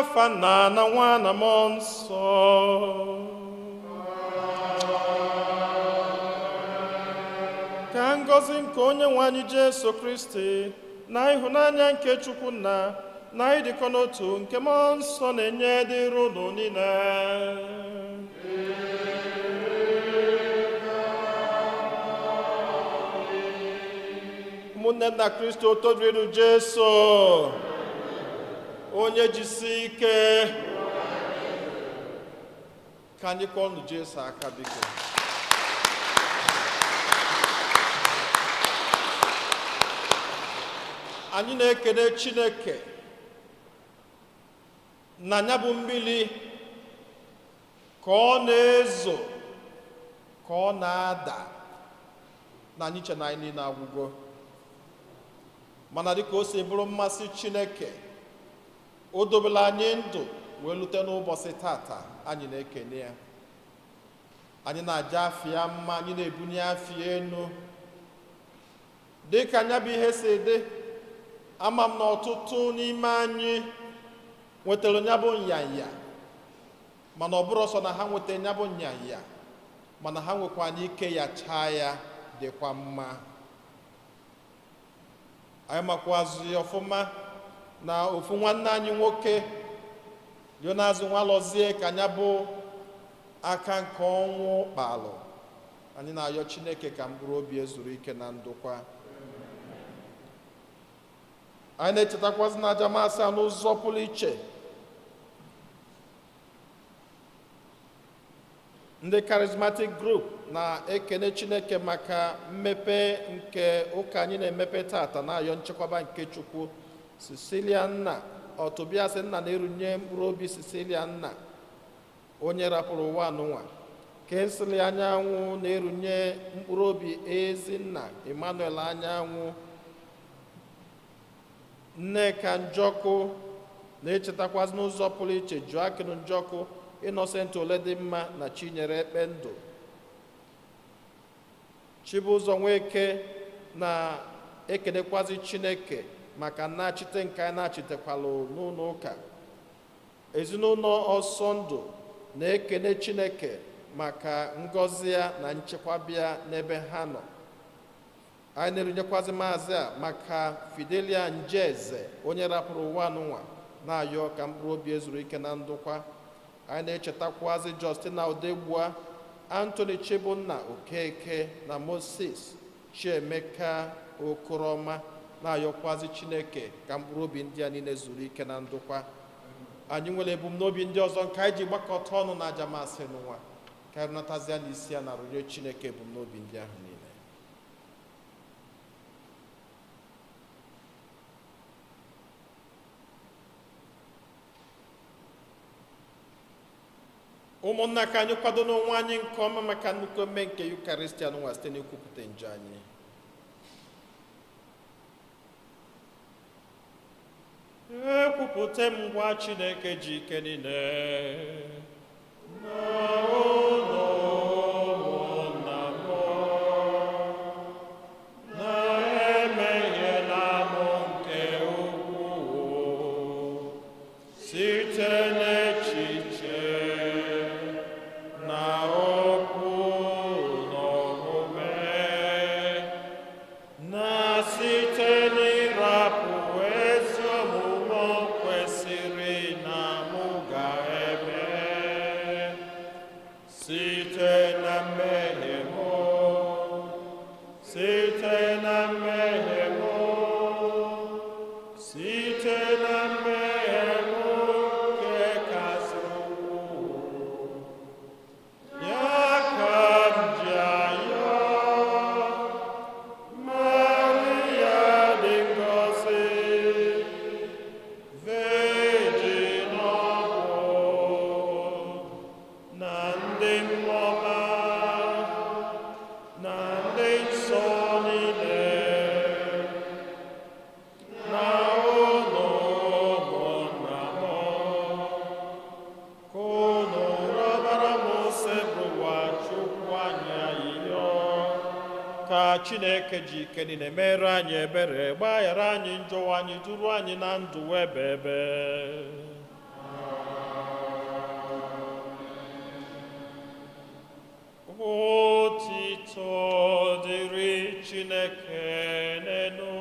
N'afa Nna na Nwa na Mmụọ Nsọ. Ka ngọzi nke Onye nwe anyị Jesu Kristi na ịhụnanya nke Chukwu Nna na ịdịkọ n'otu nke Mmụọ Nsọ na-enye dịrị unu niile. Ụmụnne m na Kristi, otito dịrị Jesu. Onye jisi ike ka anyị kụọnụ Jesu aka, biko. Anyị na-ekene Chineke na ya bụ mmiri ka ọ na-ezo, ka ọ na-ada, na anyị che na anyị niile agwụgo, mana dịka o si bụrụ mmasị Chineke, o dobela anyị ndụ wee lute n'ụbọchị tata. Anyị na-ekene ya, anyị na-aja afa ya mma, anyị na-ebunye afa ya enu. Dịka nya bụ ihe si dị, ama m na ọtụtụ n'ime anyị nwetara nya bụ nyanya, mana ọ bụrụ sọ na ha nwetara nya bụ nyanya, mana ha nwekwa ike ya chaa ya dịkwa mma. Anyị makwazi ọfụma na ofu nwanne anyị nwoke, Leonard Nwalọzie, ka nya bụ aka nke ọnwụ kpalụ. Anyị na-ayọ Chineke ka mkpụrụ obi ezuru ike na ndokwa. Anyị na-echetakwazi na aja masị a n'ụzọ pụrụ iche ndị Charismatic Group na-ekene Chineke maka mmepe nke ụka anyị na-emepe tata, na-ayọ nchekwaba nke Chukwu. Cecilia Nna Ọtụbiasị Nna na-erunye mkpụrụ obi Cecilia Nna, onye rapụrụ ụwa anụnwa. Kingsley Anyanwụ na-erunye mkpụrụ obi Ezinna Emmanuel Anyanwụ. Nneka Njọkụ na-echetakwazi n'ụzọ pụrụ iche Joaquin Njọkụ, Innocent Oledimma na Chinyere Ekpendụ. Chibụzọ Nweke na-ekenekwazi Chineke maka nnachite nke anyị nachitekwalụ n'ụlọ ụka. Ezinụlọ Ọsọndụ na-ekene Chineke maka ngọzi ya na nchekwaba ya n'ebe ha nọ. Anyị na-erunyekwazi maazị a maka Fidelia Njeze, onye rapụrụ ụwa anụnwa, na-ayọ ka mkpụrụ obi ezuru ike na ndokwa. Anyị na-echetakwazi Justina Odegbua, Anthony Chibunna Okeke na Moses Chiemeka Okoroma, na-ayọkwazi Chineke ka mkpụrụ obi ndị a niile zuru ike na ndokwa. Anyị nwere ebumnobi ndị ọzọ nke anyị ji gbakọta ọnụ na aja masị n'ụwa. Ka anyị natazie n'isi ya na rụnye Chineke ebumnobi ndị ahụ niile. Ụmụnna, ka anyị kwado n'onwe anyị nke ọma maka nnukwu emume nke Yukaristia n'ụwa site n'ikwupụta njọ anyị. Ekwupụta m ngwa Chineke ji ike niile na unu ụmụnna m, na emehiela m nke ukwuu site n'echiche na okwu na omume, na site n'ịrapụ ezi omume o kwesịrị na mụ ga-eme, site na mmehie m, site na mmehie m, site na mmehie m nke kasị ukwuu. Ya ka m ji ayọ Maria dị ngọzi, Virgin ọbụ, na ndị mmụọ ọma na ndị nsọ niile, na unu ụmụnna m, ka unu rịọbara m Osebụrụwa Chukwu anyị ayịyọ, ka Chineke ji ike niile mere anyị ebere, gbaghara anyị njọ anyị, duru anyị na ndụ ebe ebe. Otito dịrị Chineke n'enu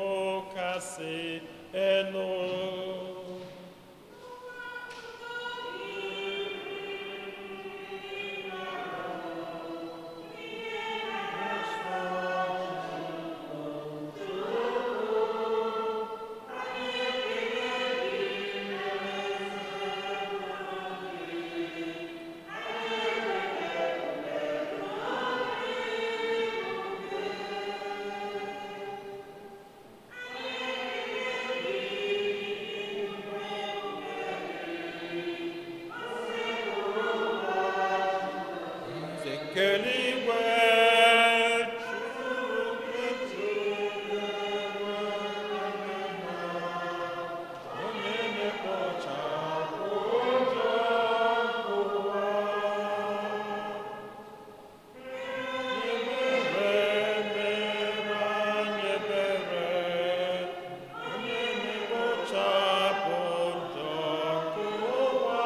kasị enu. Nze nke eluigwe, Chukwu tụrụ onye na-ekpochapụ njọ nke ụwa. Ebere mere anyị ebere, onye na-ekpochapụ njọ nke ụwa.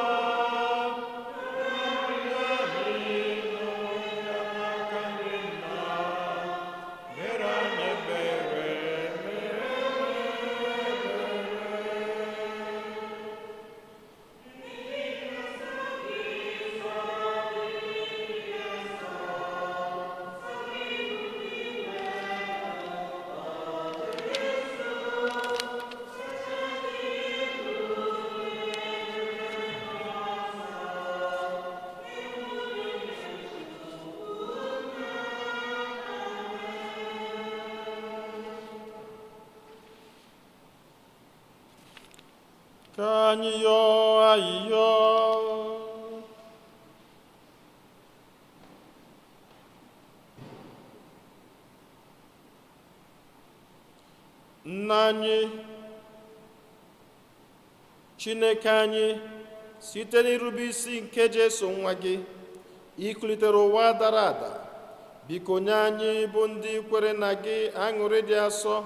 Ka anyị yọọ ayịyọ. Nna anyị, Chineke anyị, site n'irube isi nke Jesu nwa gị, ikulitere ụwa dara ada. Biko nye anyị bụ ndị kwere na gị aṅụrị dị asọ,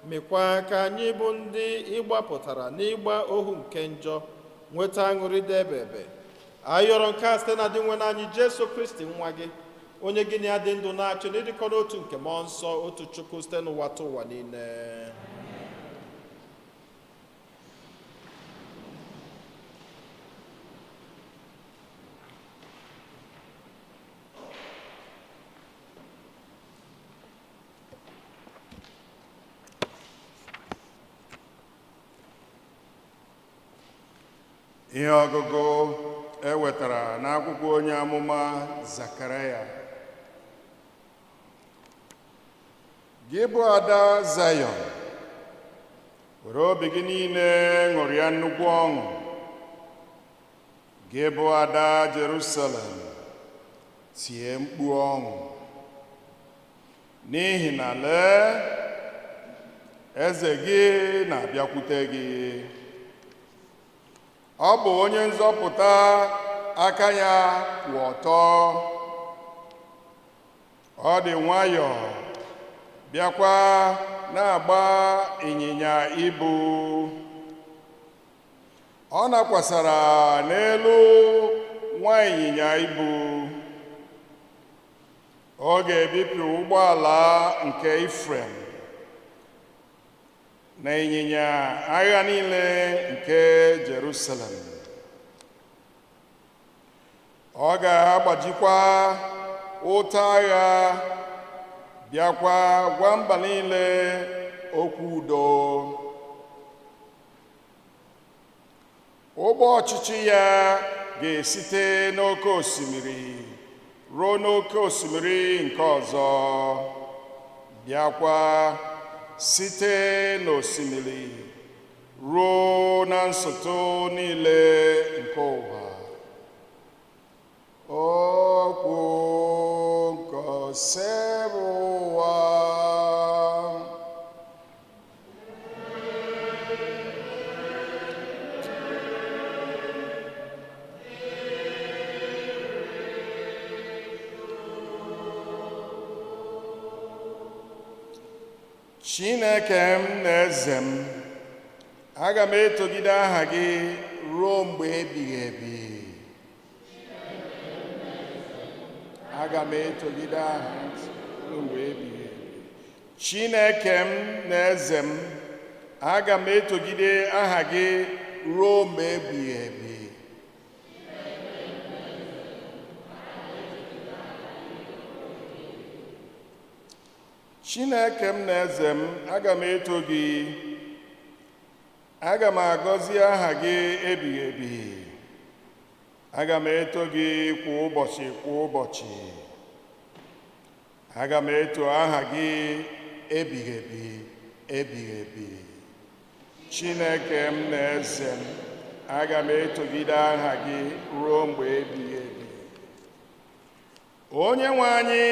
mekwa ka anyị bụ ndị ịgbapụtara n'ịgba ohu nke njọ nweta aṅụrị dị ebebe. Anyị yọrọ nke a site na Dinwenụ anyị Jesu Kristi nwa gị, onye gị na ya dị ndụ na-achị n'ịdịkọ n'otu nke mmụọ nsọ, otu Chukwu, site n'ụwa ta ụwa niile. Ihe ọgụgụ e wetara n'akwụkwọ onye amụma Zakaraya. Gị bụ ada Zayọn, were obi gị niile ṅụrịa nnukwu ọṅụ. Gị bụ ada Jerusalem, tie mkpu ọṅụ. N'ihi na lee, eze gị na-abịakwute gị. Ọ bụ onye nzọpụta aka ya kwụ ọtọ. Ọ dị nwayọọ, bịakwa na-agba ịnyịnya ibu. Ọ nakwasara n'elu nwa ịnyịnya ibu. Ọ ga-ebipụ ụgbọala nke Ifrem na ịnyịnya agha niile nke Jerusalem. Ọ ga-agbajikwa ụta agha, bịakwa gwa mba niile okwu udo. Ụgbọ ọchịchị ya ga-esite n'oké osimiri ruo n'oké osimiri nke ọzọ, bịakwa site n'osimiri ruo na nsọtụ niile nke ụwa. Okwu nke Osebụụwa. Chineke m na eze m, aga m etogide aha gị ruo mgbe ebighị ebi. Aga m etogide aha ruo mgbe ebighị ebi. Chineke m na eze m, aga m etogide aha gị ruo mgbe ebighị ebi. Chineke m na eze m, aga m eto gị. Aga m agọzi aha gị ebighị ebi. Aga m eto gị kwa ụbọchị kwa ụbọchị. Aga m eto aha gị ebighị ebi ebighị ebi. Chineke m na eze m, aga m etogide aha gị ruo mgbe ebighị ebi. Onye nwe anyị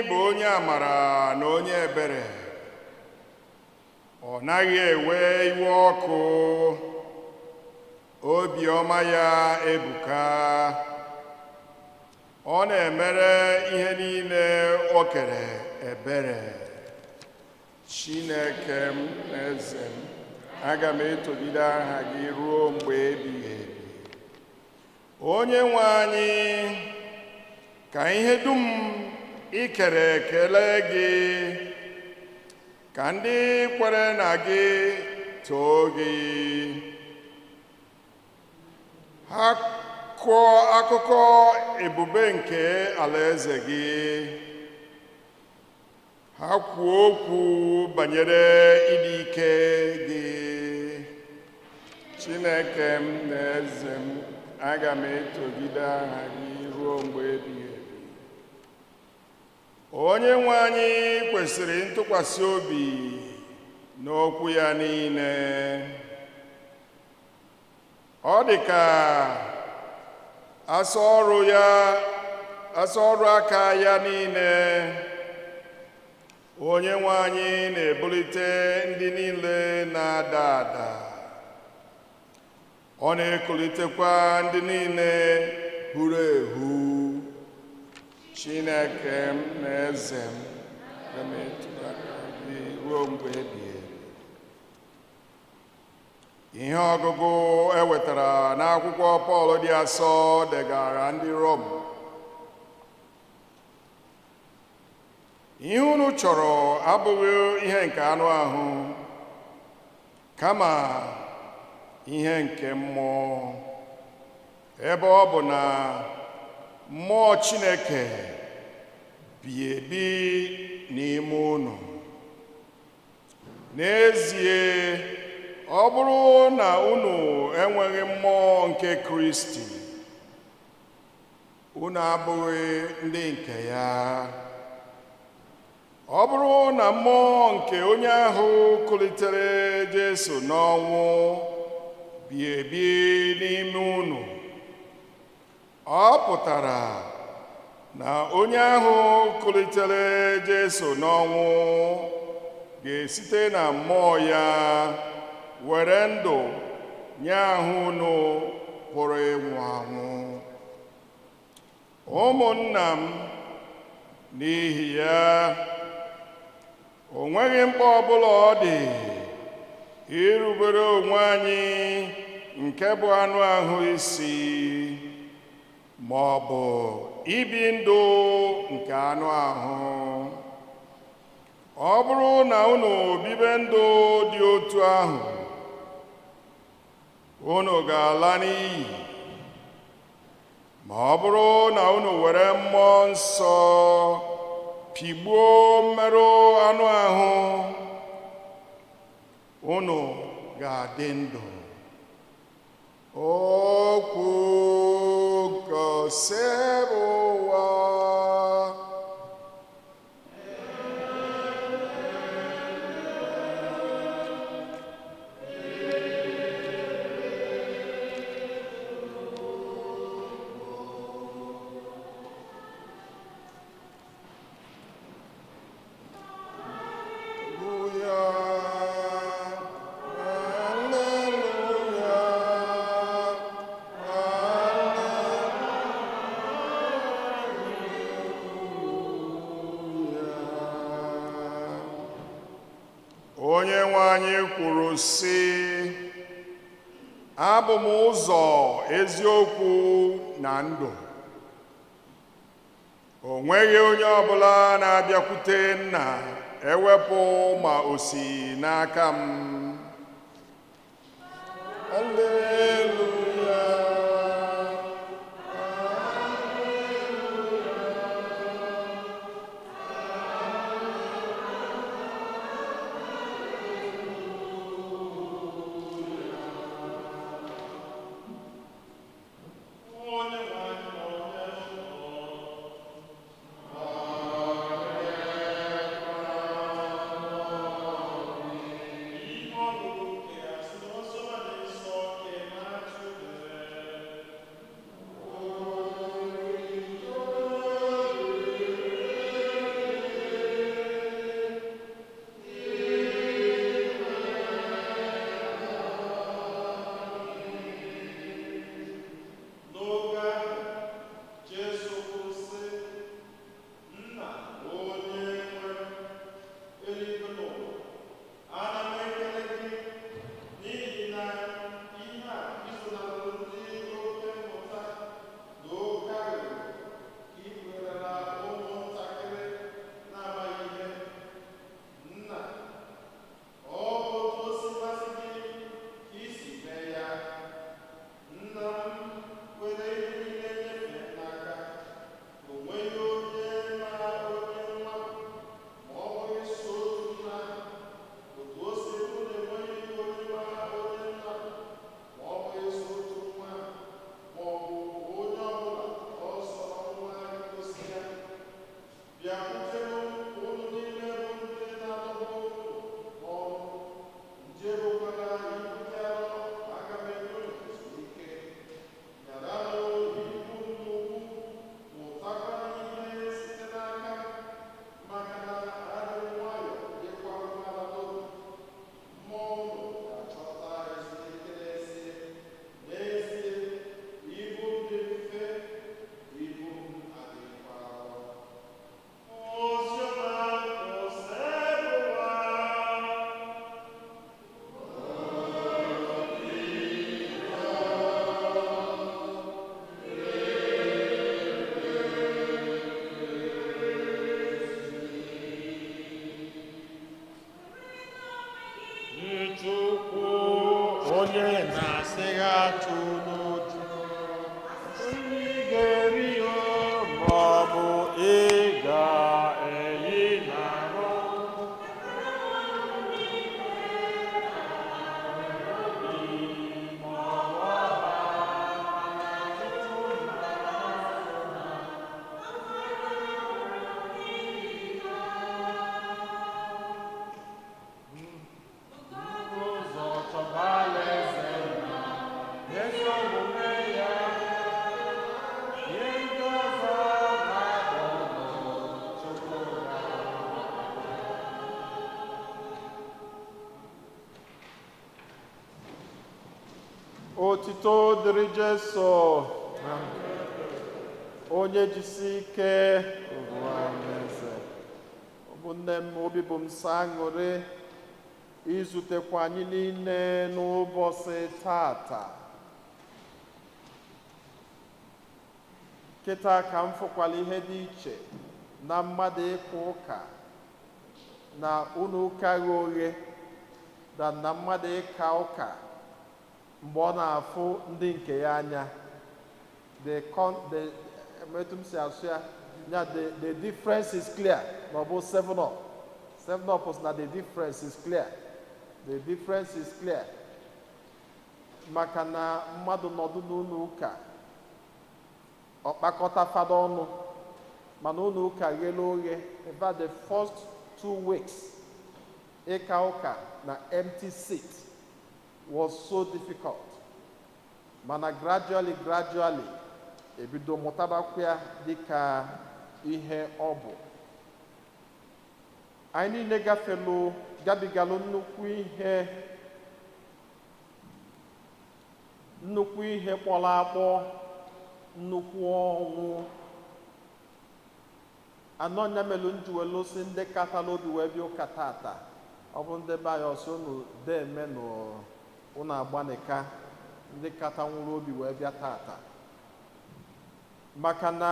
bụ onye amara na onye ebere. Ọ naghị ewe iwe ọkụ. Obiọma ya ebuka. Ọ na-emere ihe niile o kere ebere. Chineke m na eze m, aga m etogide aha gị ruo mgbe ebighị ebi. Onye nwe anyị, ka ihe dum i kere ekele gị, ka ndị kwere na gị too gị. Ha kọọ akụkọ ebube nke alaeze gị. Ha kwuo okwu banyere ịdị ike gị. Chineke m na eze m, aga m etogide aha gị ruo mgbe ebighị ebi. Onye nwe anyị kwesịrị ntụkwasị obi n'okwu ya niile. Ọ dị ka asa ọrụ ya, asa ọrụ aka ya niile. Onye nwe anyị na-ebulite ndị niile na-ada ada. Ọ na-ekulitekwa ndị niile huru ehu. Chineke m na eze m, aga m eto aka gị ruo mgbe ebighị ebi. Ihe ọgụgụ e wetara n'akwụkwọ Pọl dị asọ degara ndị Rom. Ihe unu chọrọ abụghị ihe nke anụ ahụ, kama ihe nke mmụọ. Ebe ọ bụ na mmụọ Chineke bi ebi n'ime unu. N'ezie, ọ bụrụ na unu enweghị mmụọ nke Kristi, unu abụghị ndị nke ya. Ọ bụrụ na mmụọ nke onye ahụ kulitere Jesu n'ọnwụ bi ebi n'ime unu, ọ pụtara na onye ahụ kulitere Jesu n'ọnwụ ga-esite na mmụọ ya were ndụ nye ahụ unu pụrụ ịnwụ anwụ. Ụmụnna m, n'ihi ya, o nweghị mkpa ọbụla ọ dị irubere onwe anyị nke bụ anụ ahụ isi, ma ọ bụ ibi ndụ nke anụ ahụ. Ọ bụrụ na unu bibe ndụ dị otu ahụ, unu ga-ala n'iyi. Ma ọ bụrụ na unu were mmụọ nsọ pigbuo mmerụ anụ ahụ, unu ga-adị ndụ. Okwu nke Osebụụwa. Hallelujah, hallelujah, hallelujah. Onye nwe anyị kwuru sị, abụ m ụzọ, eziokwu na ndụ. O nweghị onye ọbụla na-abịakwute nna ewepụ ma o si n'aka m. Alleluia. N'oge ahụ, Jesu kwuru sị, Nna onye nwe eluigwe na ụwa, ana m ekele gị n'ihi na ihe a izonarịrị ndị oke mmụta na oke aghụghọ ka i kpugherela ụmụntakịrị na-amaghị ihe. Nna, ọ bụ otu o si masị gị ka i si mee ya. Nna m were ihe niile nyefee m n'aka. O nweghị onye mara onye nwa bụ, ma ọ bụghị sọ otu nna ahụ. Otu o si bụ na enweghị onye mara onye nna bụ, ma ọ bụghị sọ otu nwa ahụ, ma ọ bụ onye ọbụla ọ sọrọ nwa ahụ gosi ya. Bịakwutenụ m unu niile bụ ndị na-adọgbu unu n'ọrụ, ndị ebokwara ibu dị arọ, aga m enye unu ezumike. Nyaranụ ibu m n'ubu, mụtakwanụ ihe site n'aka m, maka na adị m nwayọọ dịkwa umeala n'obi. Mmụọ unu ga-achọta ezumike n'ezie. N'ezie, ibu m dị mfe, ibu m adịghịkwa arọ. Oziọma Osebụwa. Chukwu onye na-asị ha atụ n'ụjọ. Ị ga-eri o ma ọ bụ ị ga-eyi n'arụ. Ụzọ chọba alaeze na ezi omume ya, ihe ndị ọzọ ga-abụ Chukwu ga. Otito dịrị Jesu, onye jisi ike ụwa eze. Ụmụnne m, obi bụ m sọ aṅụrị izutekwa anyị niile n'ụbọchị tata. Kịta ka m fụkwala ihe dị iche na mmadụ ịkwa ụka na ụlọ ụka ghe oghe na mmadụ ịka ụka mgbe ọ na-afụ ndị nke ya anya. The con the etu m si asụ ya ya, the difference is clear. Ma ọ bụ 7 Up, 7 Up is na the difference is clear, the difference is clear, maka na mmadụ nọdụ n'ụlọ ụka, ọ kpakọta fada ọnụ, mana ụlọ ụka ghele oghe. In fact, the first 2 weeks, ịka ụka na empty seat was so difficult, mana gradually, gradually, ebido mụtabakwa ya dịka ihe ọ bụ. Anyị niile gafelu, gabigalụ nnukwu ihe, nnukwu ihe kpọrọ akpọ, nnukwu ọnwụ anọ nya melu njiwelu si ndị katala obi wee bịa ụka tata. Ọ bụ ndị be anyị ọsọ unu deme nụ, unu agbanika ndị kata nwụrụ obi wee bịa tata, maka na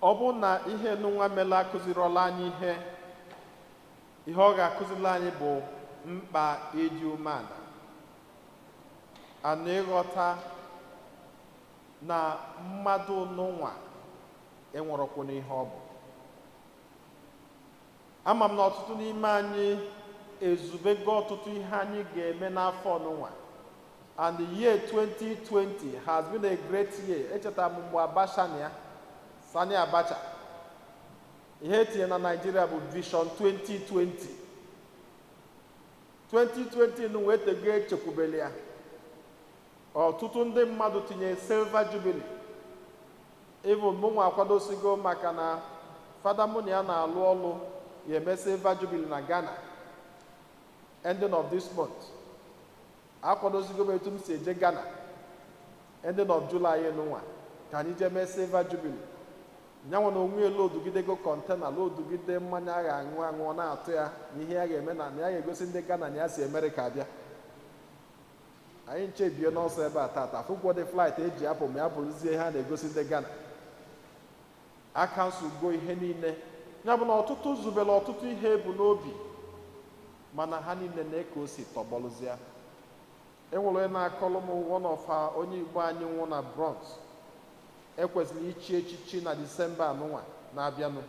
Ọ bụ na ihe nụnwa mela akụzirọla anyị ihe, ihe ọ ga-akụziri anyị bụ mkpa ịdị umeala ana ịghọta na mmadụ n'ụwa enwerọkwu n'ihe ọ bụ. Ama m na ọtụtụ n'ime anyị ezubego ọtụtụ ihe anyị ga-eme n'afọ ọnụnwa, and the year 2020 has been a great year. Echetara m mgbe Abacha na ya, Sani Abacha, ihe etinye na Nigeria bụ Vision 2020. 2020 nụ wee tego echekwubeli ya. Ọtụtụ ndị mmadụ tinye silver jubilee. Even mụnwa akwadosigo, maka na fada mụ na ya na-alụ ọlụ ya eme silver jubilee na Ghana ending of this month. Akwadosigo m etu m si eje Ghana ending of July nụnwa ka anyị jee mee silver jubilee. Nyanwa na onwe ya loadugidego container, loadugide mmanya a ga-aṅụ aṅụ. Ọ na-atụ ya na ihe ya ga-eme na ya ga-egosi ndị Ghana na ya si Amerịka abịa. Anyị nche bie n'ọsọ ebe a tata, fụkwọ dị flight eji apụ ma ya bụrụzie ihe a na-egosi ndị Ghana. Acancelgo ihe niile. Ya bụ na ọtụtụ zubere ọtụtụ ihe ebu n'obi, mana ha niile na ka o si tọgbọlụzịa. Enwere onye na-akọlụ m, one of our onye Igbo anyị nwụ na Bronx, ekwesịrị ichi echichi na Disemba anụnwa na-abịanụ.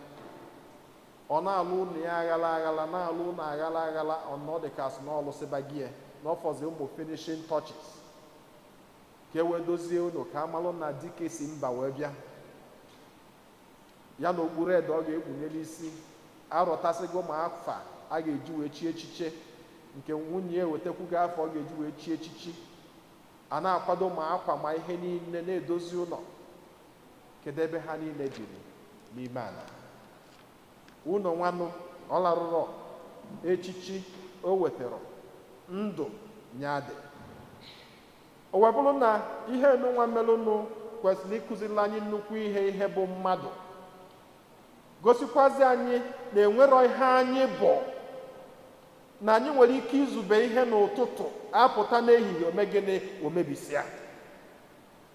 Ọ na-alụ ụlọ ya aghala aghala, na-alụ ụlọ aghala aghala. Ọ dị ka asị na ọlụsịba ya na ọfọzi ụmụ finishing touches ka e wee dozie ụlọ, ka amalụ na dike si mba wee bịa. Ya na okpuru ede ọ ga-ekpunye n'isi, arọtasịgo ma afa a ga-eji wee chi echiche nke nwunye ya, ewetakwugo afọ ọ ga-eji wee chi echichi. A na-akwado ma akwa ma ihe niile, na-edozi ụlọ. Kedu ebe ha niile jiri n'ime ala ụlọ nwanụ? Ọ larụrọ echichi o wetara ndụ nyadị. O wee bụrụ na ihe enunwa melụnụ kwesịrị ịkụziri anyị nnukwu ihe, ihe bụ mmadụ, gosikwazi anyị na enwero ihe anyị bụ, na anyị nwere ike izube ihe n'ụtụtụ, apụta n'ehihie, omegịnị, omebisia,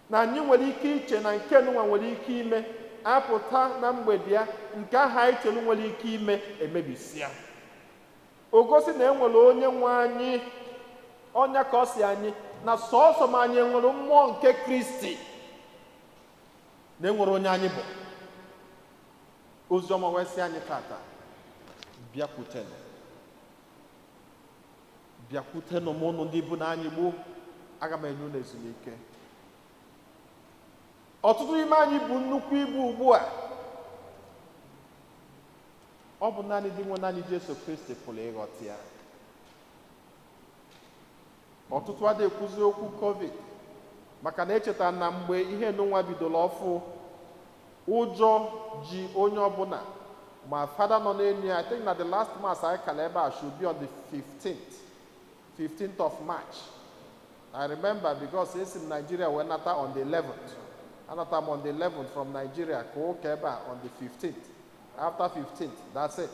na anyị nwere ike iche na nke nụnwa nwere ike ime, apụta na mgbede ya, nke ahụ anyị chere nwere ike ime emebisia. O gosi na enwere onye nwe anyị. Ọnya ka ọ si anyị na sọọsọ ma anyị nwere mmụọ nke Kristi na enwere onye anyị bụ. Oziọma wee sị anyị tata, bịakwutenụ, bịakwutenụ m, ụnụ ndị bụ na anyị gbuo, aga m enye unu ezumike. Ọtụtụ n'ime anyị bụ nnukwu ibu ugbu a. Ọ bụ naanị dị nwe naanị Jesu Kristi pụrụ ịghọta ya. Ọtụtụ adịghị ekwuzi okwu COVID, maka na echetara na mgbe ihe nụnwa bidoro ọfụ, ụjọ ji onye ọbụla, ma fada nọ n'elu ya. I think na the last mass anyị kara ebe a should be on the 15th, 15th of March. I remember because esi m Nigeria wee nata on the 11th. Anata m on the 11th from Nigeria ka ụka ebe a on the 15th. After 15th, that's it.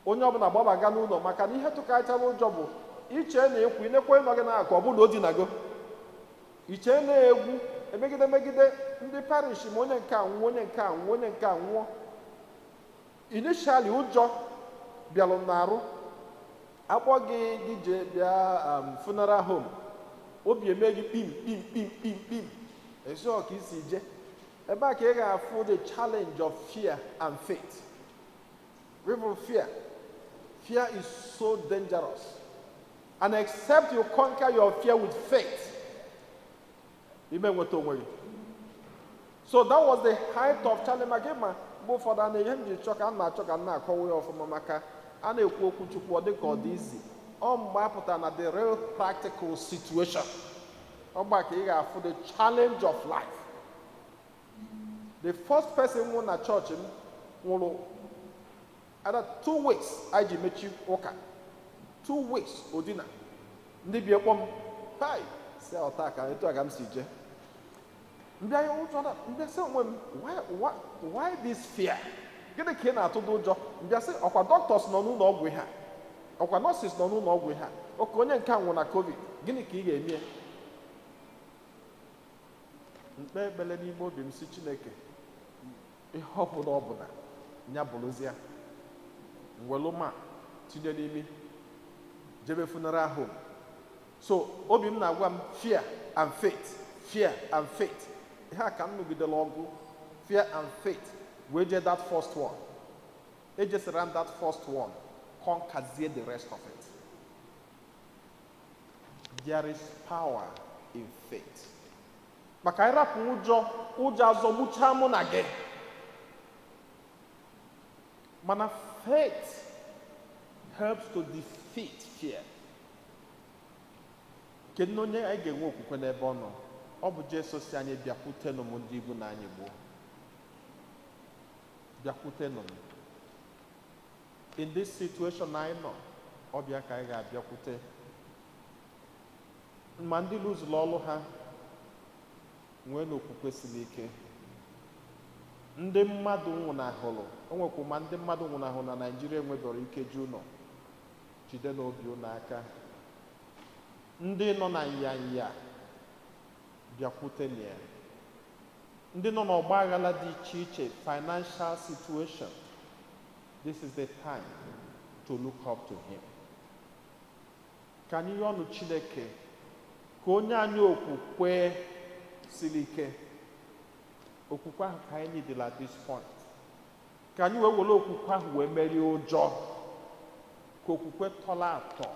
Onye ọbụla gbabaga n'ụlọ, maka na ihe tụkarịchara ụjọ bụ iche na ekwu inekwe nọ gị na-akụ, ọ bụ na o dinago iche na-egwu emegide megide ndị parish, ma onye nke a nwụọ, onye nke a nwụọ, onye nke a nwụọ. Initially, ụjọ bịalụ m n'arụ. Akpọ gị, gị jee bịa funeral home, obi eme gị kpim kpim kpim kpim kpim. Ezi ọ ka isi je ebe a ka ị ga-afụ the challenge of fear and faith. Even fear, fear is so dangerous, and except you conquer your fear with faith, ime nweta onwe gị. So that was the height of challenge, maka ịma mgbe ụfọdụ a na-ihe m ji chọ ka m na-achọ ka m na-akọwa ya ọfụma, maka a na-ekwu okwu Chukwu, ọ dị ka ọ dị izi. Ọ mgbe a pụtara na the real practical situation, ọgba ka ị ga-afụ the challenge of life. The first person nwụ na chọọchị m nwụrụ either 2 weeks anyị ji mechi ụka, 2 weeks odina. Ndị bi ekpọ m hai si ọta ka etu a ka m si jee mbịa ya ụjọ na mbịa sị onwe m, Why this fear? Gịnị ka ị na-atụdo ụjọ?" Mbịa sị, ọkwa doctors nọ n'ụlọ ọgwụ ihe a, ọkwa nurses nọ n'ụlọ ọgwụ ihe a, oke onye nke a nwụrụ na COVID, gịnị ka ị ga-eme ya? Mkpe ekpere n'ime obi m si, Chineke. Ihe ọbụla ọbụla ya bụrụzia, nwelu ma tinye n'imi jebe funeral home. So obi m na-agwa m fear and faith, fear and faith. Ihe a ka m nụgidere ọgụ, fear and faith, wee jee that first one. Ejesara m that first one, conquerzie the rest of it. There is power in faith. Maka ịrapụ ụjọ, ụjọ azọgbuchaa mụ na gị, mana faith helps to defeat fear. Kedu onye anyị ga-enwe okwukwe n'ebe ọ nọ? Ọ bụ Jesu si anyị, "Bịakwutenụ m, ndị ibu na anyị gbuo, bịakwutenụ m." In this situation anyị nọ, ọ bịa ka anyị ga-abịakwute. Ma ndị lụzuru ọlụ ha, nwee n'okwukwe siri ike. Ndị mmadụ nwụnahụrụ, o nwekwa ma ndị mmadụ nwụnahụrụ na Naijiria enwebere ike ji ụlọ jide n'obi ụlọ aka. Ndị nọ na nyanya, bịakwute ya. Ndị nọ n'ọgba aghara dị iche iche, financial situation, this is the time to look up to him. Ka anyị yọọ ọnụ Chineke ka onye anyị okwukwe siri ike. Okwukwe ahụ ka anyị need at this point, ka anyị wee were okwukwe ahụ wee merie ụjọ. Ka okwukwe tọrọ atọ,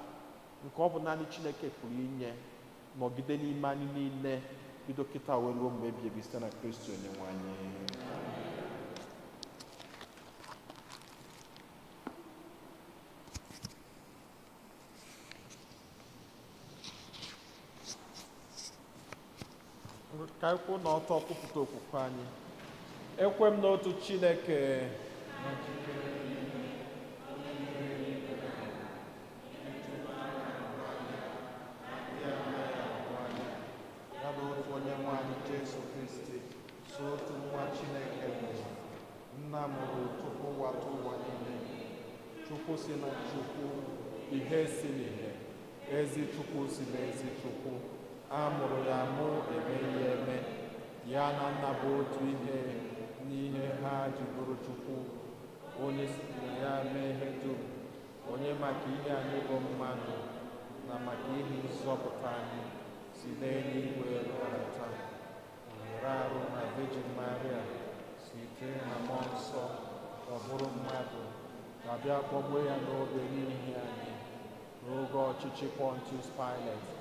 nke ọ bụ naanị Chineke pụrụ inye, nọgide n'ime anyị niile, bido kịta wee ruo mgbe ebi ebi, site na Kristi onye nwe anyị. Ka anyị kwụ n'ọtọ kwupụta okwukwe anyị. Ekwe m n'otu Chineke, na jikere niile, onye mere eluigwe na ala, ịtụnanya ahụ anya, na ndị anaghị ahụ anya, ya na otu onye nwe anyị Jesu Kristi, so otu nwa Chineke mụrụ, nna mụrụ tupu ụwa tụ ụwa niile, Chukwu si na Chukwu, ihe si n'ihe, ezi Chukwu si na ezi Chukwu, a mụrụ ya amụ, emeghị ya eme, ya na nna bụ otu ihe n'ihe ha ji bụrụ Chukwu, onye si na ya mee ihe dum, onye maka ihe anyị bụ mmadụ na maka ihe nzọpụta anyị si n'eluigwe rịdata, were arụ na Virgin Maria, site na Mmụọ Nsọ ọ bụrụ mmadụ, ka bịa kpọgbuo ya n'obe n'ihi anyị. N'oge ọchịchị Pontius Pilate,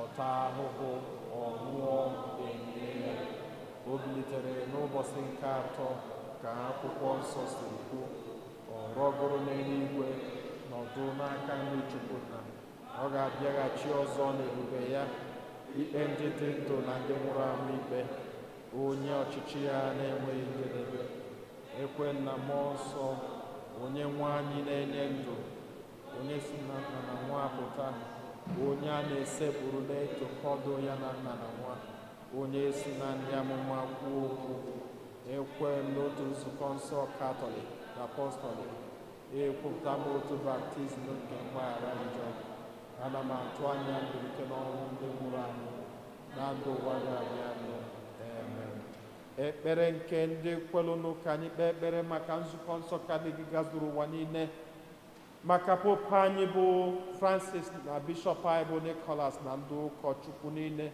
ọ taa ahụhụ, ọ nwụọ, enye ya. O bilitere n'ụbọchị nke atọ ka akwụkwọ nsọ siri kwuo. Ọ rọgoro n'eluigwe, nọdụ n'aka nri Chukwu na ọ ga-abịaghachi ọzọ n'ebube ya, ikpe ndị dị ndụ na ndị nwụrụ anwụ ikpe, onye ọchịchị ya na-enweghị njedebe. Ekwe na Mmụọ Nsọ, onye nwe anyị na-enye ndụ, onye si na Nna na Nwa pụta, onye a na-esekpuru na-etokọdo ya na Nna na Nwa, onye si na ndị amụma kwuo okwu. Ekwe m n'otu nzukọ nsọ Katọlik na Apọstọlik. Ekwupụta m otu baptizim nke mgbaghara njọ. Ana m atụ anya mbilite n'ọnwụ ndị nwụrụ anwụ na ndụ ụwa ga-abịanụ. Amen. Ekpere nke ndị kwelụnụ. Ka anyị kpee ekpere maka nzukọ nsọ Katọlik gazuru ụwa niile, maka Pope anyị bụ Francis, na bishọp anyị bụ Nicholas, na ndị ụkọchukwu niile,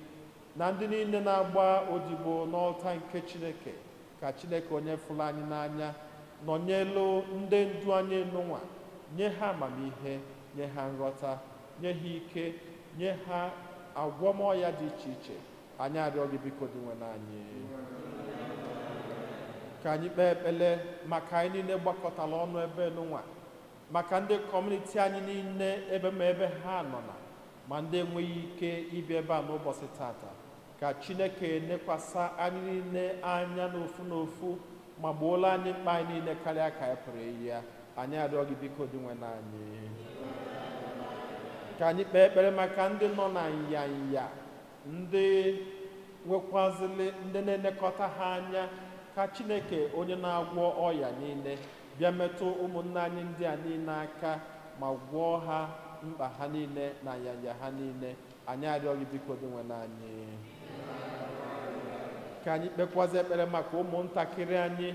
na ndị niile na-agba odibo n'ọlta nke Chineke. Ka Chineke, onye fụrụ anyị n'anya, nọnyelu ndị ndu anyị n'ụwa, nye ha amamihe, nye ha nghọta, nye ha ike, nye ha agwọmọya dị iche iche. Anyị arịọ gị, biko, dị nwe anyị. Ka anyị kpee ekpere maka anyị niile gbakọtara ọnụ ebe n'ụwa, maka ndị community anyị niile, ebe ma ebe ha nọ, na ma ndị enweghị ike ịbịa ebe a n'ụbọchị tata. Ka Chineke nekwasa anyị niile anya n'ofu n'ofu ma gbuola anyị mkpa anyị niile karịa ka anyị pụrụ iyi ya. Anyị arịọ gị, biko, dị nwe anyị. Ka anyị kpee ekpere maka ndị nọ na nyanya, ndị nwekwazili ndị na-elekọta ha anya. Ka Chineke, onye na-agwọ ọya niile, bịa metụ ụmụnne anyị ndị a niile aka ma gwọọ ha mkpa ha niile na nyanya ha niile. Anyị arịọ gị, biko, dị nwe anyị. Ka anyị kpekwazi ekpere maka ụmụntakịrị anyị.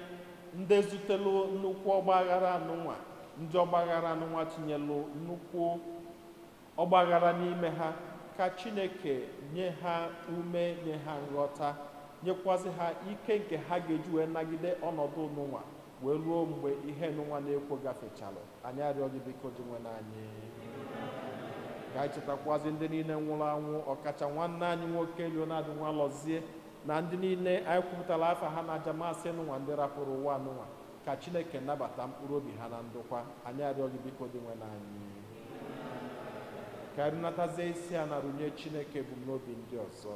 Ndị zutelu nnukwu ọgbaghara anụnwa, ndị ọgbaghara anụnwa tinyelu nnukwu ọgbaghara n'ime ha, ka Chineke nye ha ume, nye ha nghọta, nyekwazị ha ike nke ha ga-eji wee nagide ọnọdụ nụnwa wee ruo mgbe ihe nụnwa na-ekwo gafechalụ. Anyị arịọ gị, biko, Dinwenụ anyị. Ka anyị chetakwazị ndị niile nwụrụ anwụ, ọkacha nwanne anyị nwoke Leonard Nwalọzie na ndị niile anyị kwupụtara afa ha na aja Mass nụnwa, ndị rapụrụ ụwa nụnwa. Ka Chineke nabata mkpụrụ obi ha na ndokwa. Anyị arịọ gị, biko, Dinwenụ anyị. Ka anyị natazie isi a na runye Chineke ebumnobi ndị ọzọ.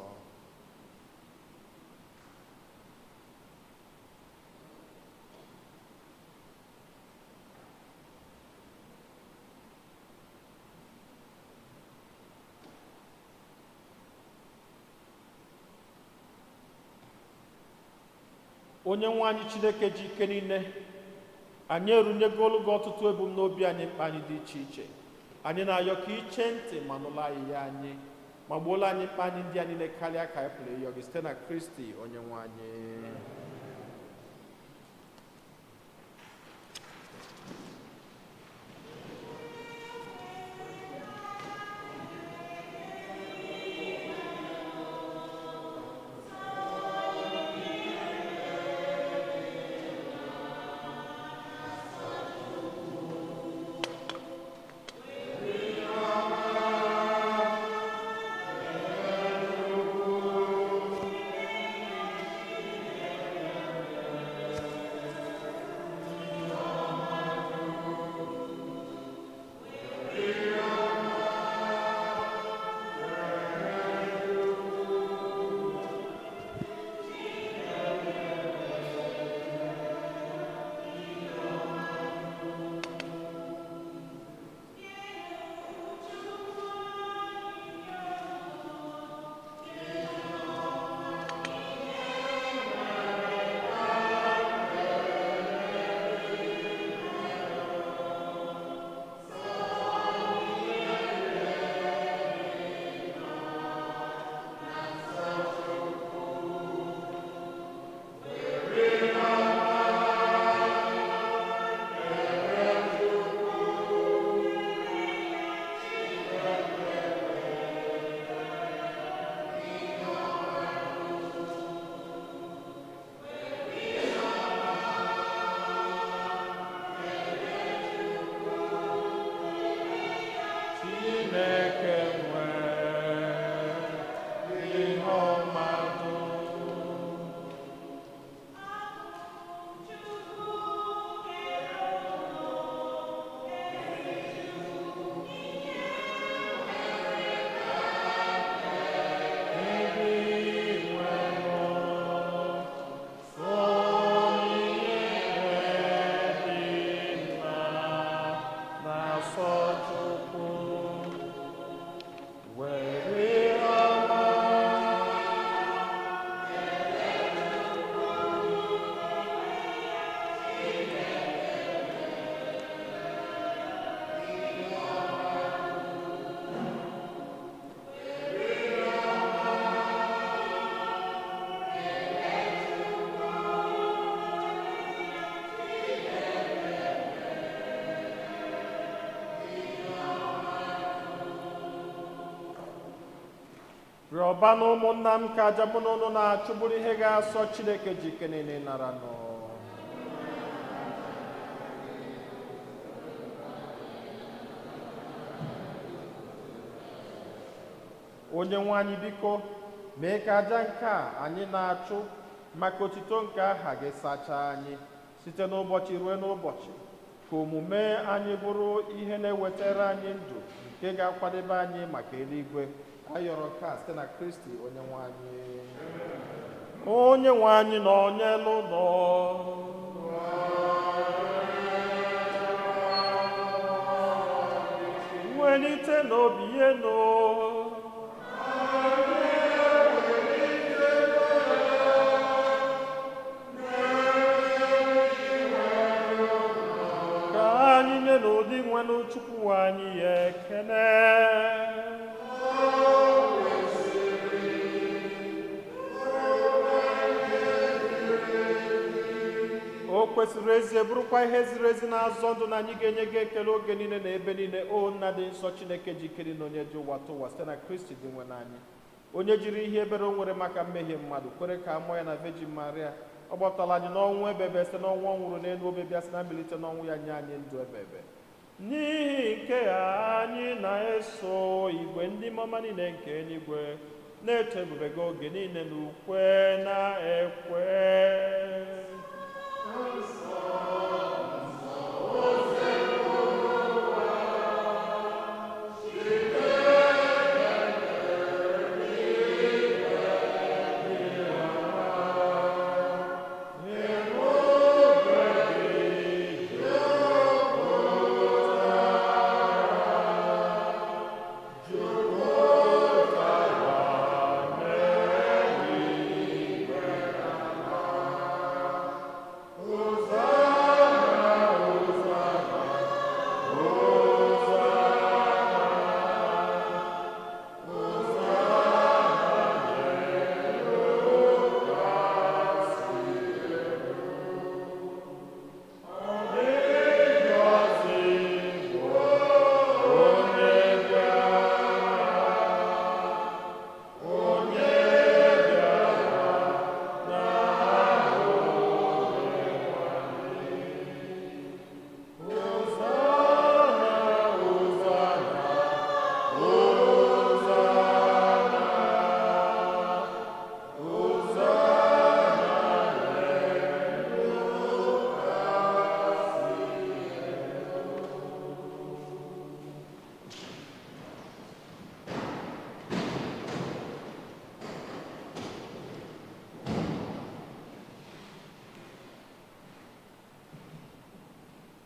Onye nwe anyị, Chineke ji ike niile, anyị erunyegolu gị ọtụtụ ebumnobi anyị, mkpa anyị dị iche iche. Anyị na-ayọ ka iche ntị ma nụla ayịya anyị, ma gbuola anyị mkpa anyị ndị a niile karịa ka anyị pụrụ ịyọ gị, site na Kristi onye nwe anyị. Chineke nwe ihe ọma dum. Ndị nwere onyinye dị mma na-asọ Chukwu were ọma. Rịọba na ụmụnna m ka aja mụ na unu na-achụ bụrụ ihe ga-asọ Chineke ji ike niile nara nụ. Onye nwe anyị, biko, mee ka aja nke a anyị na-achụ maka otito nke aha gị sachaa anyị site n'ụbọchị ruo n'ụbọchị, ka omume anyị bụrụ ihe na-ewetara anyị ndụ nke ga-akwadebe anyị maka eluigwe. Ayọrọ nke a site na Kristi onye nwe anyị. Onye nwe anyị nọ n'elu ụlọ. Welite n'obi enu. Ka anyị nye n'ụdị nwenụ Chukwu anyị ya ekene. O Kwesịrị ezie, bụrụkwa ihe ziri ezi na-azọ ndụ, na anyị ga-enye gị ekele oge niile na ebe niile, o Nna dị nsọ, Chineke ji ike na onye ji ụwa tụwa, site na Kristi dị nwe n'anyị, onye jiri ihe ebere o nwere maka mmehie mmadụ kwere ka a mụọ ya na Virgin Maria. Ọ gbapụtara anyị n'ọnwụ ebebe site n'ọnwụ ọ nwụrụ n'elu obe, bịa site na mbilite n'ọnwụ ya nye anyị ndụ ebebe. N'ihi nke a, anyị na-eso igwe ndị mmụọ niile nke eluigwe na-eto ebube gị oge niile na ukwe na-ekwe.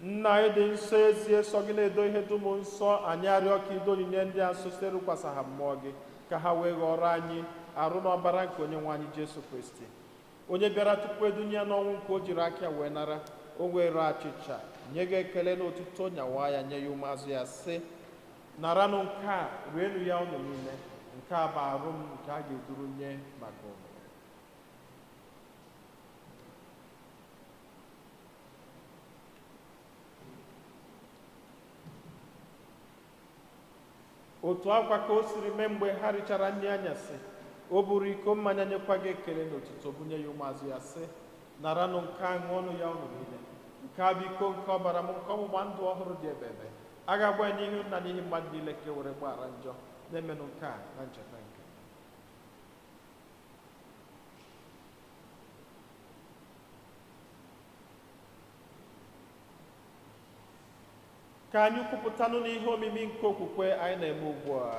Nna anyị dị nsọ, ezie sọ gị na-edo ihe dum nsọ. Anyị arịọ ka ido onyinye ndị a nsọ site rụkwasa ha mmụọ gị, ka ha wee ghọrọ anyị arụ na ọbara nke Onye nwe anyị Jesu Kristi, onye bịara tupu edunye ya n'ọnwụ nke o jiri aka ya wee nara. O were achịcha, nye gị ekele na otuto, nyawa ya, nye ya ụmụazụ ya, sị: "Naranụ nke a, rienụ ya unu niile. Nke a bụ arụ m nke a ga-eduru nye maka unu." Otu akwa ka o siri mee mgbe ha richara nri anyasị. O buru iko mmanya, nyekwa gị ekele na otuto, bunye ya ụmụazụ ya, sị: "Naranụ nke a, ṅụọnụ ya unu niile. Nke a bụ iko nke ọbara m nke ọgbụgba ndụ ọhụrụ dị ebebe. A ga-agba ya n'ihu Nna n'ihi mmadụ niile ka e were gbaghara njọ. Na-emenụ nke a na ncheta nke." Ka anyị kwupụtanụ n'ihe omimi nke okwukwe anyị na-eme ugbu a.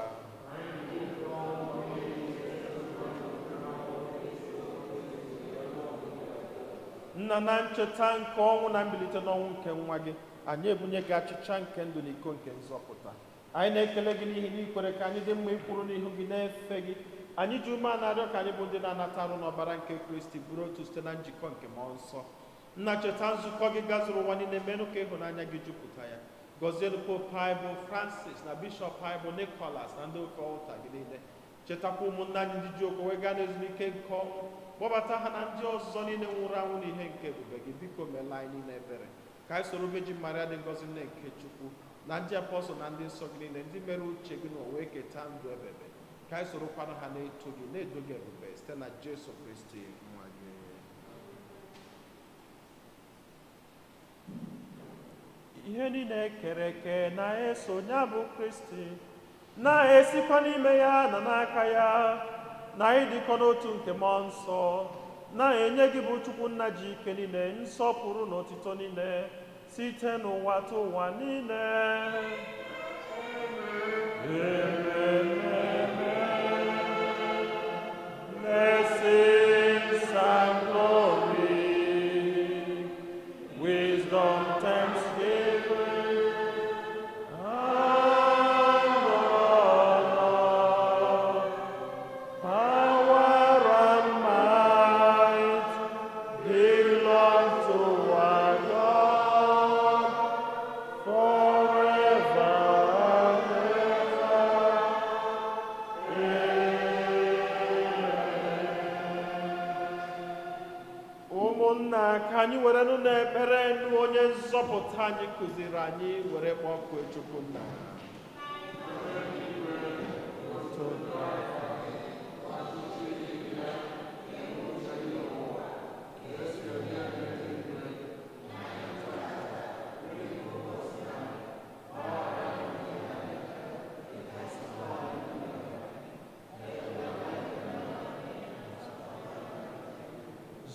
Nna, na ncheta nke ọnwụ na mbilite n'ọnwụ nke nwa gị, anyị ebunye gị achịcha nke ndụ na iko nke nzọpụta. Anyị na-ekele gị n'ihi na ikwere ka anyị dị mma ikwuru n'ihu gị na-efe gị. Anyị ji ume na-arịọ ka anyị bụ ndị na-anata arụ n'ọbara nke Kristi bụrụ otu site na njikọ nke Mmụọ Nsọ. Nna, cheta nzukọ gị gazuru ụwa niile, menụ ka ịhụnanya gị jupụta ya. Gọzienụ Pope anyị bụ Francis, na Bishọp anyị bụ Nicholas, na ndị oke ọlta gị niile. Chetakwa ụmụnne anyị ndị ji okwukwe gaa n'ezumike nke ọnwụ. Kpọbata ha na ndị ọzọ niile nwụrụ anwụ n'ihe nke ebube gị. Biko meela anyị niile ebere, ka anyị soro Virgin Maria dị ngọzi, nne nke Chukwu, na ndị apọstọl na ndị nsọ gị niile, ndị mere uche gị n'ụwa wee keta ndụ ebebe, ka anyị sorokwanụ ha na-eto gị, na-edo gị ebube, site na Jesu Kristi nwa gị. Ihe niile kere eke na-eso ya bụ Kristi, na-esikwa n'ime ya na n'aka ya na ịdịkọ n'otu nke Mmụọ Nsọ, na-enye gị bụ Chukwu Nna ji ike niile nsọpụrụ na otito niile site n'ụwa tụ ụwa niile. Amen. Blessings and glory, wisdom, thanksgiving, and honor, power and might belong to our God forever and ever. Ụmụnna, ka anyị were nụ n'ekpere nụ onye nzọpụta anyị kụziri anyị were kpọkuo Chukwu nna.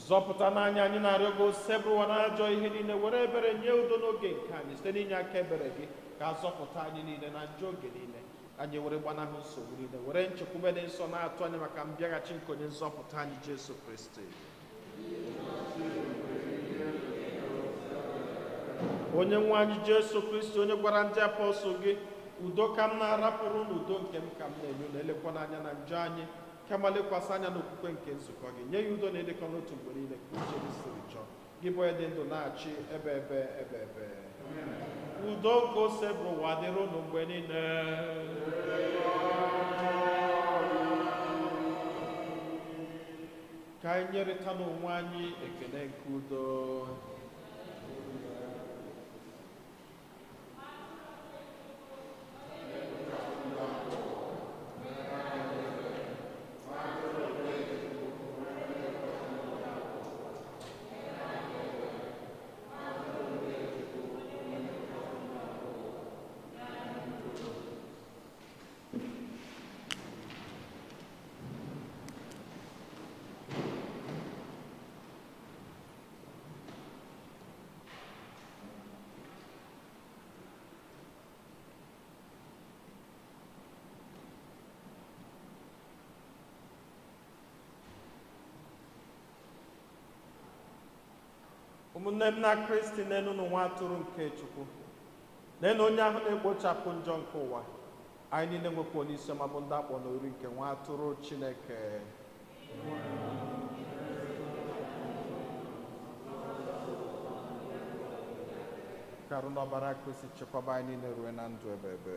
Zọpụta n'anya anyị na-arịọ gị, osebụrụwa na ajọ ihe niile, were ebere nye udo n'oge nke anyị site n'inye aka ebere gị, ka a zọpụta anyị niile na njọ oge niile, anyị were gbanahụ nsogbu niile, were nchekwube dị nsọ na-atụ anya maka mbịaghachi nke onye nzọpụta anyị Jesu Kristi. Onye nwe anyị Jesu Kristi, onye gwara ndị apọstụl gị, udo ka m na-arapụrụ na udo nke m ka m na-enye unu, elekwana anya na njọ anyị, kama lekwasị anya n'okwukwe nke nzukọ gị, nye ya udo na ịdịkọ n'otu mgbe niile ka uche gị siri chọọ, gị bụ onye dị ndụ na-achị ebe ebe ebe ebe. Udo nke ose bụ ụwa dịrị unu mgbe niile. Ka anyị nyerịta n'onwe anyị ekele nke udo. Ụmụnne m na Kristi, n'enu nwa atụrụ nke Chukwu, n'enu onye ahụ na-ekpochapụ njọ nke ụwa. Anyị niile nwekwa onye isi ọma bụ ndị akpọ n'oriri nke nwa atụrụ Chineke. Karụ n'ọbara Kristi chekwaba anyị niile rue na ndụ ebe ebe.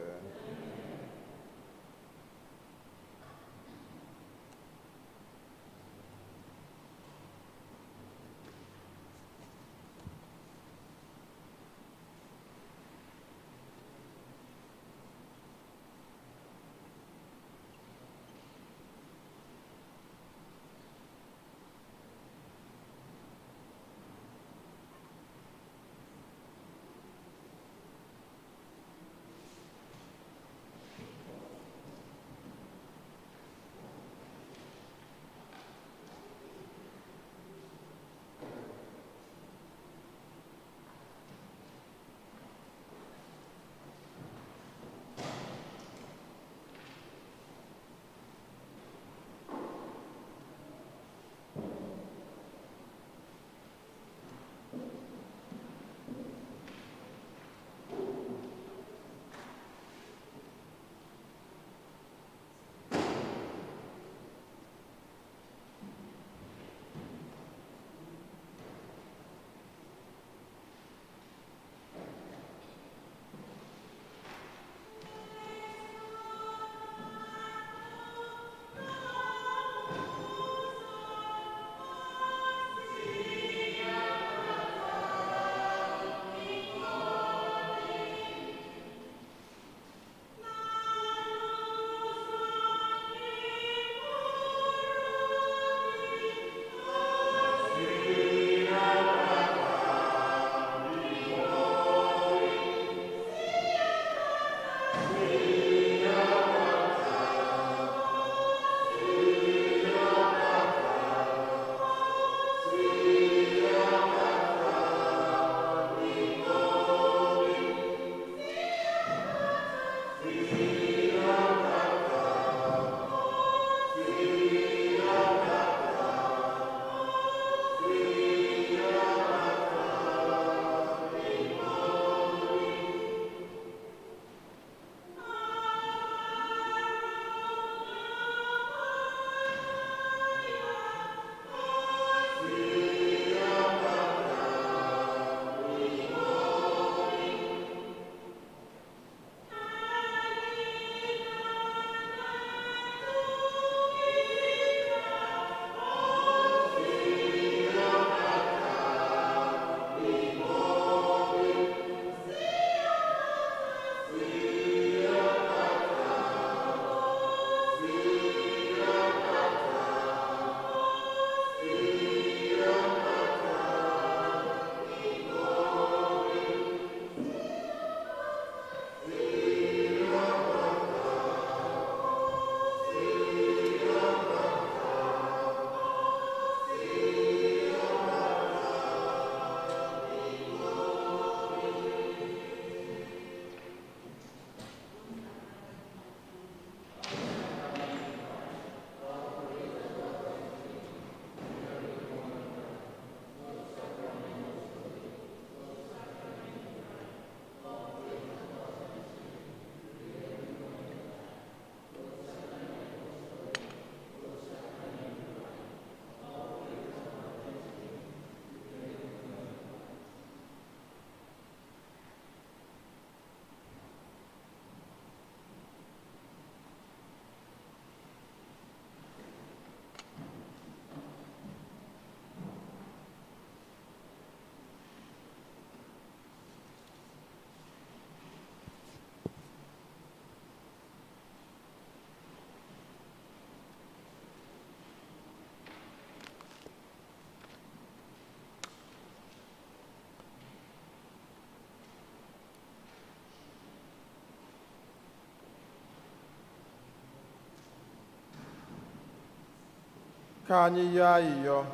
Ka anyị yọọ ayịyọ.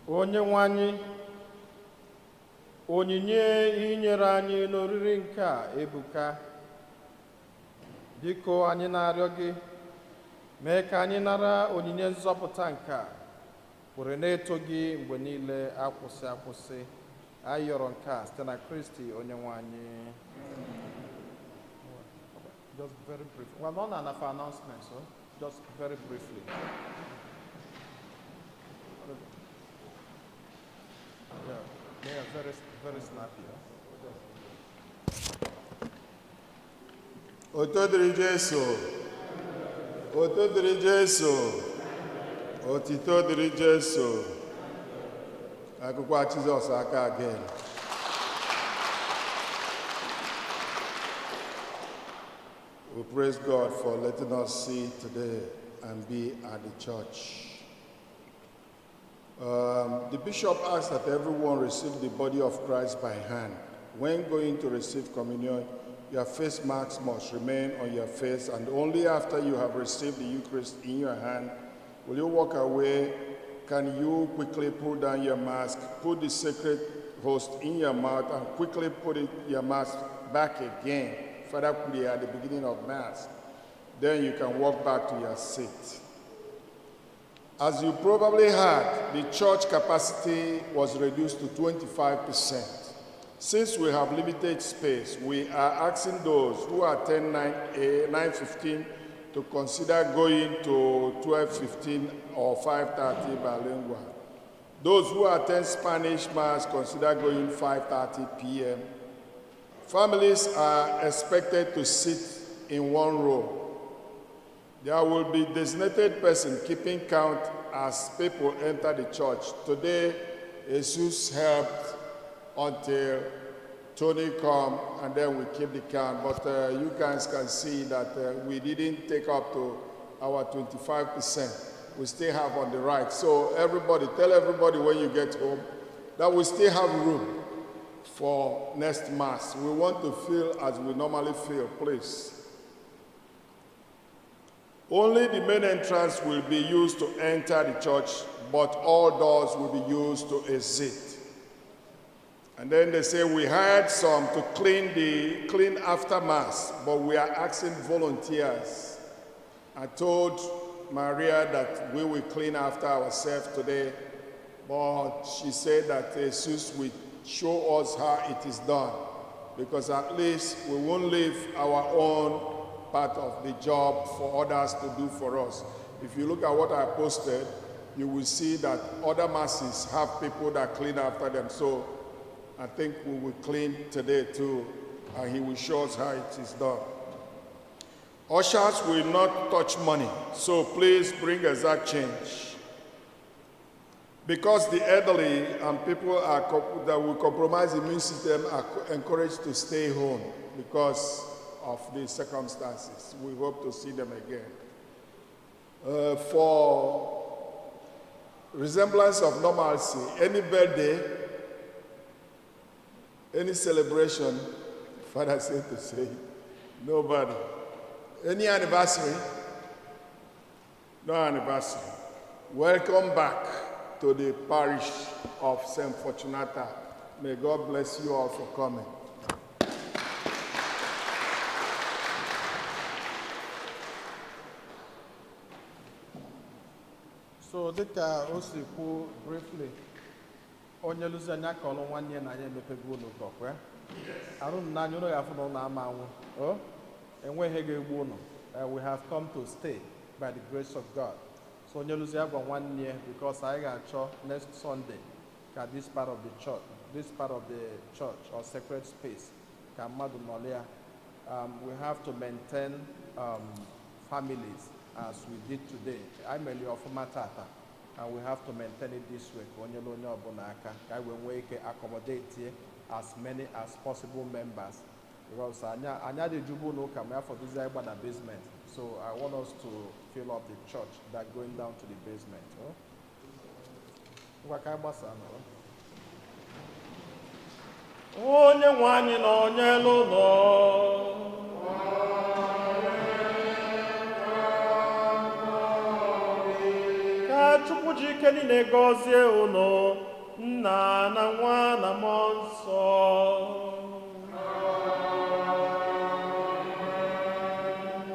Onye nwe anyị, onyinye inyere anyị n'oriri nke a ebuka. Biko, anyị na-arịọ gị, mee ka anyị nara onyinye nzọpụta nke a were na-eto gị mgbe niile akwụsị akwụsị. Anyị yọrọ nke a site na Kristi onye nwe anyị. Just very brief. Well, not enough announcements, so just very briefly. Yeah, very, very snappy. Huh? Oto dịrị Jesu. Oto dịrị Jesu. Otito dịrị Jesu. Akụkọ Jizọs aka again. We praise God for letting us see today and be at the church. The bishop asked that everyone receive the body of Christ by hand. When going to receive communion, your face mask must remain on your face, and only after you have received the Eucharist in your hand will you walk away. Can you quickly pull down your mask, put the sacred host in your mouth, and quickly put your mask back again? Father put at the beginning of Mass. Then you can walk back to your seat. As you probably heard, the church capacity was reduced to 25%. Since we have limited space, we are asking those who attend 9:15 to consider going to 12:15 or 5:30 bilingual. Those who attend Spanish Mass, consider going 5:30 p.m. Families are expected to sit in one row. There will be designated person keeping count as people enter the church. Today, Jesus helped until Tony come, and then we keep the count. But you guys can see that we didn't take up to our 25%. We still have on the right. So everybody, tell everybody when you get home that we still have room for next Mass. We want to feel as we normally feel, please. Only the main entrance will be used to enter the church, but all doors will be used to exit. And then they say we hired some to clean after Mass, but we are asking volunteers. I told Maria that we will clean after ourselves today, but she said that Jesus will show us how it is done, because at least we won't leave our own part of the job for others to do for us. If you look at what I posted, you will see that other masses have people that clean after them. So I think we will clean today too, and he will show us how it is done. Ushers will not touch money, so please bring exact change. Because the elderly and people that will compromise the immune system are encouraged to stay home because of the circumstances. We hope to see them again. For resemblance of normalcy, any birthday, any celebration, Father said to say, nobody. Any anniversary? No anniversary. Welcome back to the parish of St. Fortunata. May God bless you all for coming. So dịka o si kwu briefly, onye lụzi anya kọlụ nwanne ya na anyị emepego ụlọ ụka ọkwa arụ m n'anya, ụlọ ga-afụ na ụlọ ama anwụ o enweghị ga-egbu ụnụ. We have come to stay by the grace of God. So onye lụzi agwa nwanne ya, because anyị ga-achọ next Sunday ka this part of the church, this part of the church or sacred space, ka mmadụ nọrọ ya. We have to maintain families as we did today. Anyị mere ya ọfụma tata, and we have to maintain it this way, ka onye onye ọbụla aka ka anyị wee nwee ike accommodate as many as possible members, because anyị adịghị ejubu n'ụka ma ya fọdụzie anyị gbada basement. So I want us to fill up the church that going down to the basement, oh? Ngwa, ka anyị gbasaa nọ. Onye nwe anyị nọnyere unu. Ka Chukwu ji ike niile gọzie unu, Nna na Nwa na Mmụọ Nsọ.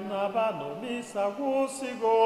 Nabanụ, misa gwụsịgo.